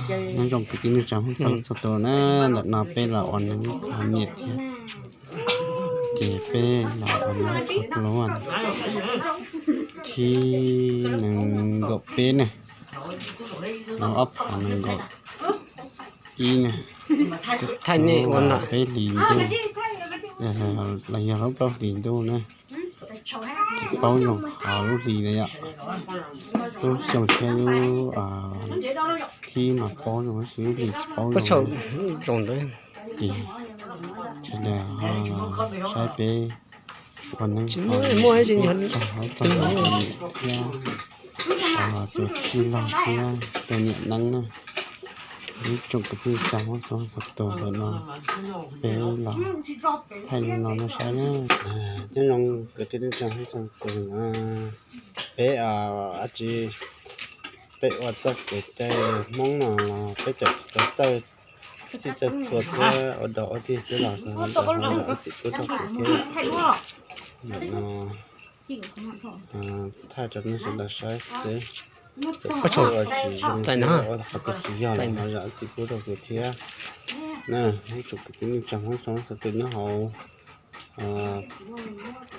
Nyob zoo kwv tij neej tsa Hmoob txhua leej txhua tus na, ntawm no peb los ua neeb kho nyiaj thiab. Ces peb los ua neeb kho pluag thib nees nkaum peb ne, ob phav nees nkaum ib ne. Thaij nej ua peb hlis ntuj, los yog lub plaub hlis ntuj na. Tsis paub zoo qhov lub hlis na yom, lub xyoo thiab lub thib mas paub zoo, lub hlis tsis paub zoo. Ces sawv daws saib peb ua neeb kho, txog tus niam thiab tus tij laug thiab tus niam neeb na. Ib tsoom kwv tij neej tsa Hmoob txhua leej txhua tus, ntawm no peb los thaij li no nej saib na. Nyob zoo kwv tij neej tsa Hmoob txhua leej txhua tus na, peb dab tsi, peb ua txoj kev cai Hmoob no los peb cov tsis tau txawj txhij txawj txhua thiab ua dog ua dig xwb los xav kom ho zam lub txim pub rau kuv thiab. Ntawm no thaij rau nej sawv daws saib xwb. Txawm peb ua tsis zoo thiab ua qhov twg tsis yog los ho zam lub txim pub rau kuv thiab. Ib tsoom kwv tij neej tsa Hmoob txhua leej txhua tus nyob hauv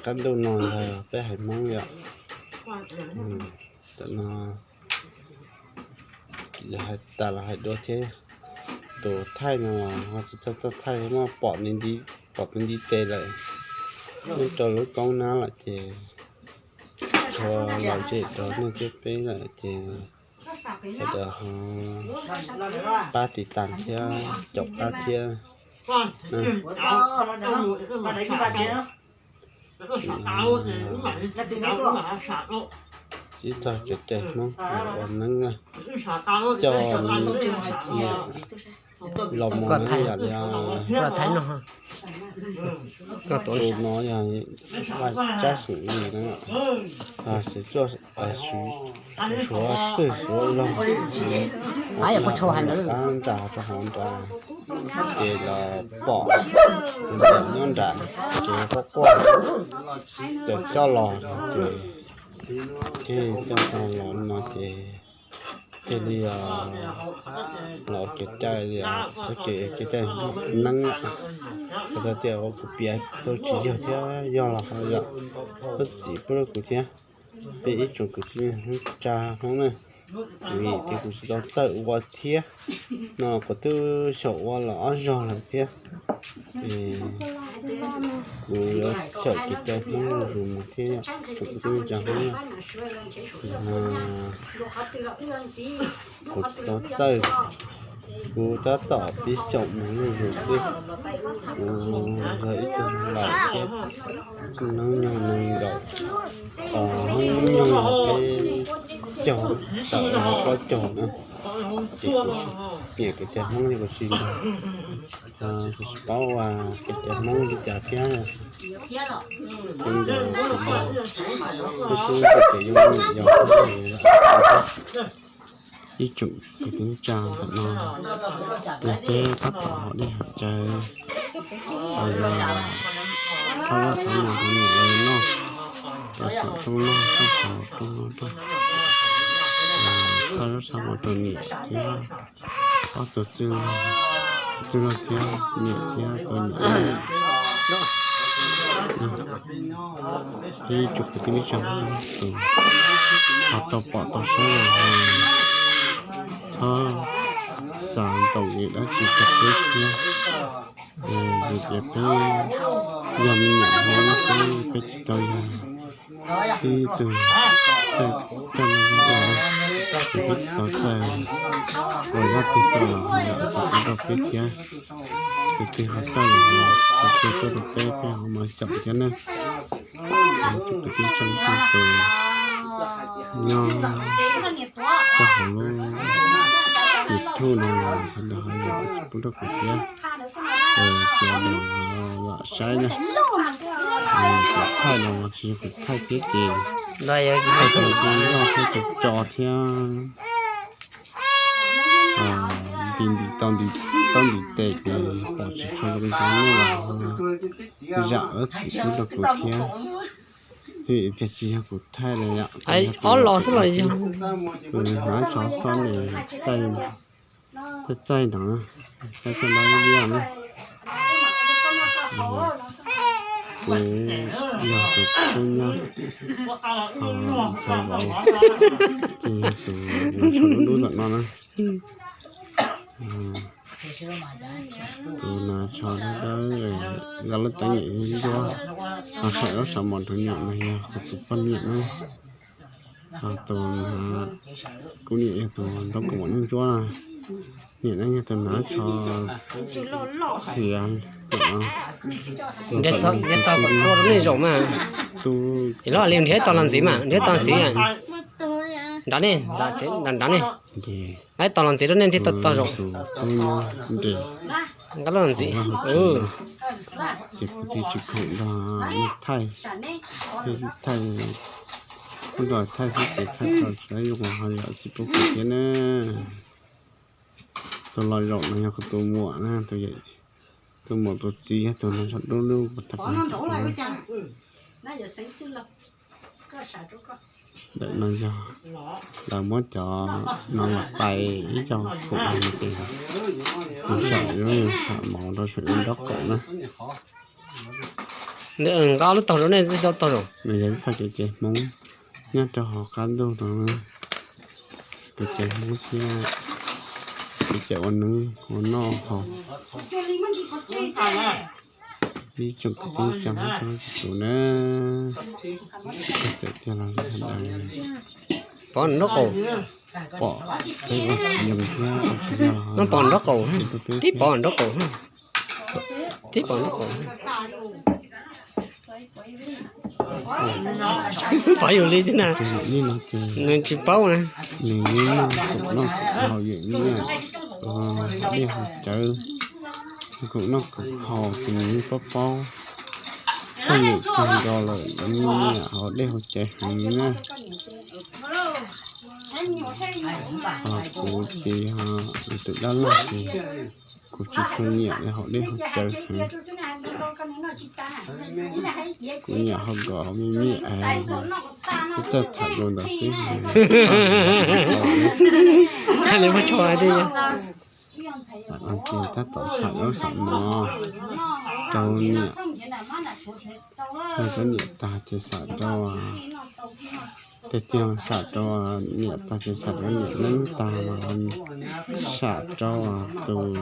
qab ntuj no yog peb haiv Hmoob yom. Tam no hais tas los hais dua thiab, tus thaij no los ho tsis txawj txawj thaij, muab pom me nti, pom me nti tes lawm, nyob rau lub koob nab lawm ces tso los zem rau nej thiab peb lawm ces sawv daws ho pab tiv tas thiab caum qab thiab. Ib txog kev cai Hmoob ua neeb na, coj los mus na yom, li tus no yog Vaj Tsab Xeem Lis na, Suav txwj Suav laug, qab nras rau hauv nrad, ces los pom nyob nram ces quaj quaj, ces coj los ces thiaj coj tau los no ces thiaj li los kev cai li, txoj kev kev cai neeb, txog tias ua kuv piav tau tsis yog thiab yog los ho yom, lub txim pub rau kuv thiab. Peb ib tsoom kwv tij neej tsa Hmoob na, vim tias kuv tsis tau txawj ua thiab no, kuv twb xyaum ua los ob zaug lawm thiab. Kuv yuav xyaum kev cai Hmoob zuj zus mus thiab, tsoom kwv tij neej tsa Hmoob na. Kuv tsis tau txawj, kuv tab tom pib xyaum mus zuj zus xwb. Kuv yog ib tug laus thiab, hnub nyoog nees nkaum, hnub nyoog peb caug tawm plaub caug na, ces kuv tsis nyiam kev cai Hmoob li, kuv tsis nrog, kuv tsis paub ua kev cai Hmoob li cas thiab. Kuv ncaus kuv ncaus, kuv xub ntiag ces yuav nyiam yog Hmoob li lawm. Ib tsoom kwv tij neej tsa, ntawm no yog peb tab tom haus dej haus cawv, los yog txhawb zaj txhawb mos rau niam lawv noj, los xyaum rooj noj rooj haus rooj noj rooj, txhawb zaj txhawb mos rau niam thiab ob tug txwj, txwj laug thiab niam thiab tus niam. Peb ib tsoom kwv tij neej tsa tus ho tau pom tau saib los ho txhob xav ntaus nqi dab tsi rau peb thiab. Vim tias peb yog me nyuam Hmoob xwb, peb tsis tau yog ib tug txawj coj neeg ua, ces peb tsis tau txawj ua dab tsi rau los ho yog tsis tau rau peb thiab. Tus twg ho txawj los ho share tuaj rau peb, peb ho mam xyaum thiab na. Tsoom kwv tij neej tsa tus nyob rau hauv lub YouTube no los sawv daws ho yog tsis pub rau kuv thiab, ces los saib na. Kuv thaij los tsis yog kuv thaij thiab ces thaij rau tus yog thiab tus tso thiab. Nti nti tau nti, tau nti tes ces pom tsis tshua zoo li cas, nej los zam lub txim pub rau kuv thiab. Vim tias tsis yog kuv thaij li yom, ob los xwb los yog kuv hnav tsho xob ne, txaij Txaij txaij no na, txaij txaij no ib yam na. Kuv yog tus tub nyab, ho ntxhais vauv ces yog tus nas tsho dub dub tom no na. Tus nas tsho dawb dawb, zaj lub teeb yam ntsuab, ho saum lub saum mos rau niam mas yog kuv tus poj niam na. Ho tus na, kuv niam yog tus ntaub kaum mom ntsuab na. Niam ne yog tus nas tsho xiav. Nrhiav tau kom tau rau nej zaum mas. Tus, los li nrhiav tau los ntxiv mas, nrhiav tau ntxiv. Nrad ne, nrad ne. Laib tau los ntxiv rau nej thiaj tau tau zaum. Tus tub nyab nres, nqa los ntxiv. Ces kuv twb tsis khoom nrog nej thaij, thaij, ub nrog thaij xwb ces thaij tau tsis zoo ho yog tsis pub kuv thiab na. Tus los zaum no yog kuv tus muam na, tus muam tus txiv yog tus nas tsho dub dub kuv thaij. Ntawm no yog lawv muab cov no los tais ib co khoom no ces yus sam, yus sam mov rau saum yus nraub qaum na. Nqa lub taug rau nej tau taug zaum. Nws yog ib txoj kev cai Hmoob nyob rau hauv qab ntuj no, kev cai Hmoob thiab kev cai ua neeb ua noj haus. Ib tsoom kwv tij neej tsa Hmoob txhua leej txhua tus na, koj txawm tiag los li has daws, pov nraub qaum, pom peb ua tsis yog thiab ua tsis yog los, pov nraub qaum, tib pov nraub qaum, tib pov nraub qaum. Pov yus li xwb na, nws tsis paub na. Nws yeej muaj khoom noj khoom haus yam nyiaj, dej haus cawv, khoom noj khoom haus ces nws yeej paub paub. Poj niam tag nrho lawm nws yeej nyiam haus dej haus cawv heev na. Ho kuv ces ho tus dab laug ces kuv tsis tshua nyiam li haus dej haus cawv heev. Kuv nyiam haus kom haus me me es, ib txawj tham dua ntawd xwb. Li muaj tshua tiag. Ces tab tom sam lub sam mov rau niam, rau niam tag ces sam rau, tiag tiag sam rau niam tag ces sam rau niam neeb tag los sam rau tus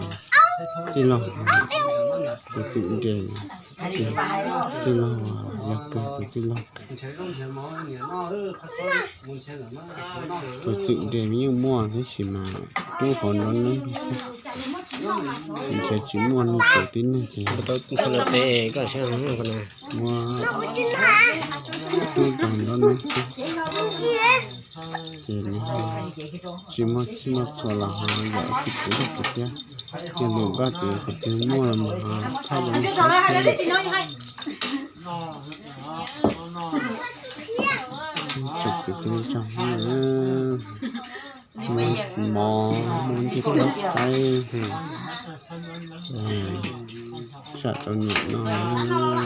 tij laug, tus txwm nres, tij laug, yog kawg tus tij laug. Tus txwm nres mas yeej muaj tab sis mas rub hauv nruab neeb xwb, ntshe tsis muaj nws tus tib neeg ces muab rub tau nruab neeb xwb. Ces tsis muaj txhij muaj txhua los ho yam tsis pub rau kuv thiab. Yog lwm npaj ces qhov twg muaj los mas ho thauj rau nej saib thiab. Tsoom kwv tij neej tsa Hmoob, muab mov, muab ncej thiab qaib, sam rau niam noj,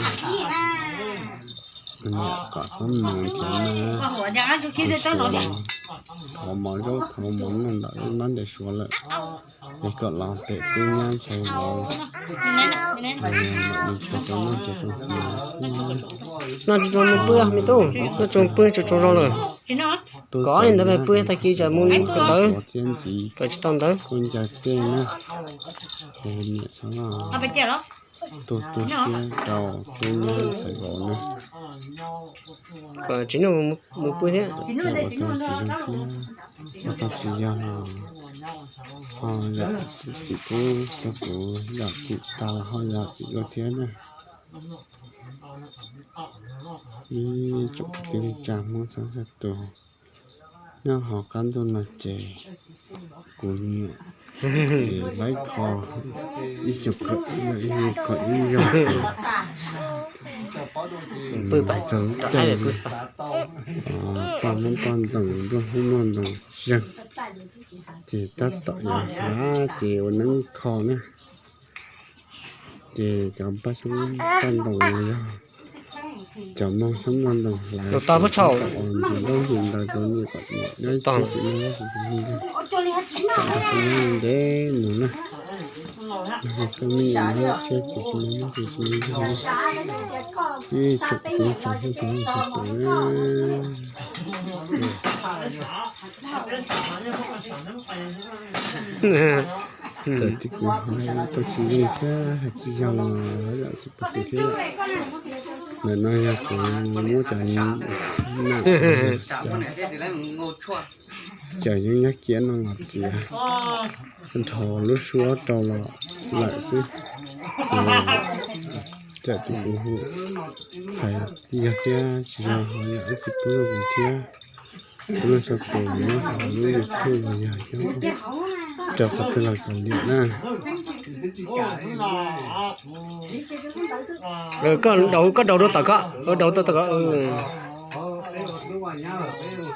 niam kom txhob mus nrhiav na, thov mov zaub thov mov noj ntawm lub nab ntiag suav lawm, es kom los pem tub nyab ntxhais vauv, mam li nrhiav rau noj nrhiav rau hnav. Noj tsis tau mus pw me tub, noj tsis pw tsis tsaug zog lawm. Kov li ntawd pw tag kis tsam mus kawm ntawv, kawm tsis tau ntawv. Kuv ncaws tej na, kuv niam xav tu tu siab rau tub nyab ntxhais vauv na. Kom tsis noj mus pw thiab. Ua tau tsis zoo thiab, ua tau tsis yog los ho yam txim pub rau kuv, yam txim tas los ho yam txim dua thiab na. Ib tsoom kwv tij neej tsa Hmoob txhua txhua tus, nyob hauv qab ntuj no ces kuv nyiam ces laib kho ib xyoos kawm ib zaug, ib zaug kawm ib zaug ces pw pas txog lub caij paj hmoob paj ntoos nruab hmoob nruab ntoos zeeg, ces tab tom yuav hnav ces ua neeb kho na. Ces cov paj xyoob paj ntoos yog cov mloog xyoob mloog ntoos hlawv, tab tom ua ntxim ntaub ntxim ntawv rau nej kom nyob ib txhis tsis muaj dab tsi tsis muaj ntej. Ntev ntev no na, koj me nyuam no thiab ces tsis muaj, ces tsis muaj ib tsoom kwv tij neej tsa sawv daws na. Txawm tias kuv hais tau tsis zoo thiab hais tsis yog los lawm xij peem kuv thiab. Ntawm no yog kuv muab cov nam, cov yeeb nyob kiab no los txiav, nrho lub suab rau los lawm xwb. Txawm tias kuv hais yog thiab tsis yog los lawm ib txwm pub rau kuv thiab. Kuv lub xov tooj nyob hauv lub YouTube los yog rau qhov twg los kav liam na. Koj daus, koj daus rau tom koj, daus rau tom koj.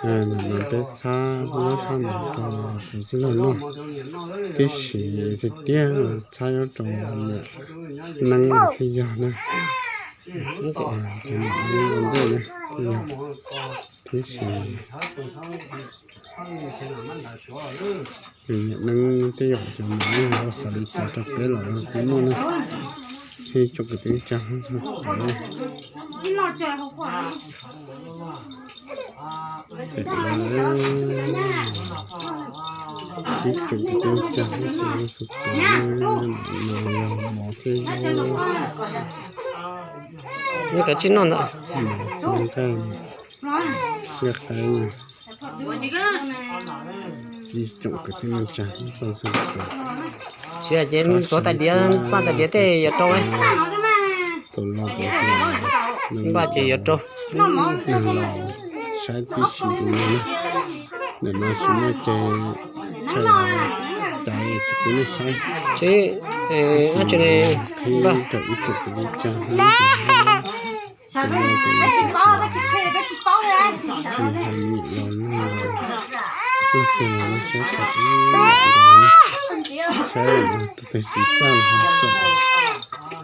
Nim no peb txhab nyob txhab mus rau tus txwj laug noj, tib si tiag tiag txhab nyob rau niam neeb thiaj yog na. Tus niam neeb ua ntej na thiaj yog, tib si niam neeb tej zaum cov niam neeb ho xav li cas rau peb los kuj muaj na. Ib tsoom kwv tij neej tsa, ib tsoom kwv tij neej tsa, no yog mov thiab zaub. Neb kav tsij noj ntawm, nqaij, nqaij qaib na. Ib tsoom kwv tij neej tsa, tsis hais ces txuav tais diav, npaj tais diav tej yuav rau, npaj ces yuav rau. Saib tib si, ntawm no tsis muaj ces tsis pub nej saib. Tsis, qhib rau ib tsoom kwv tij neej tsa, tsis hais niam los neej los, leej twg los saib thaum ub, saib tus tes txiv txaj los ho txawm,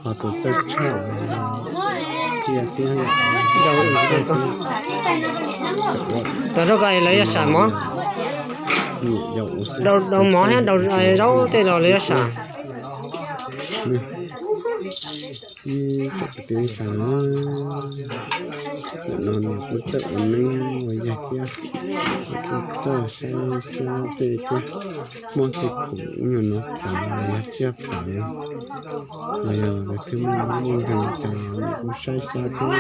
ho tus txawj tshaj los ho thiab thiab. Rau rau koj lawv yuav sam mov, daus mov thiab daus zaub tej los lawv yuav sam. Ib tsoom kwv tij neej tsa, ntawm no nws kuj txawj ua neeb ua yaig thiab, kuj txawj saib xyab tej thiab, muaj tej khoom ub nyuag no plawv los yog tsiaj plawv los yog lawv thiaj muaj muaj nkeeg li cas los nws kuj saib xyab thiab.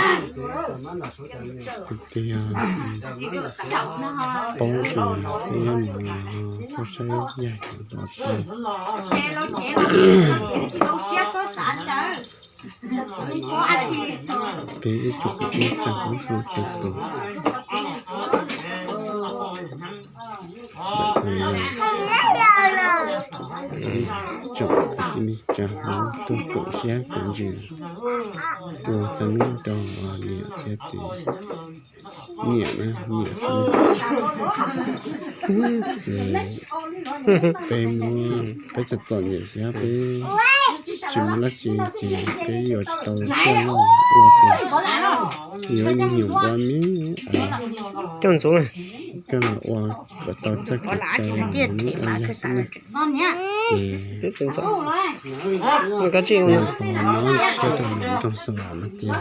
Tiag, paub tias tej nyob no los kuj saib yaig tau tau. Peb ib tsoom kwv tij neej tsa kuj txhua tus, ib tsoom kwv tij neej tsa tuaj koom siab koom ntsws ua tau neeb rau niam thiab txiv. Niam na, niam xwb. Ces peb muab peb cov txom nyem thiab peb tsis muaj dab tsi ces peb yuav tsis tau coj los ua tias yuav ib nyuag ua me coj ntxuv, coj los ua kom tau txoj kev cai los me ua yog xwb na. Ces qhov no tshaj rau nram nroog Xaus Vam no ces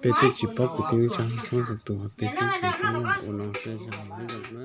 peb twb tsis paub kwv tij neej tsa txhua tus, peb twb tsis paub ua no peb zam ib zaug na.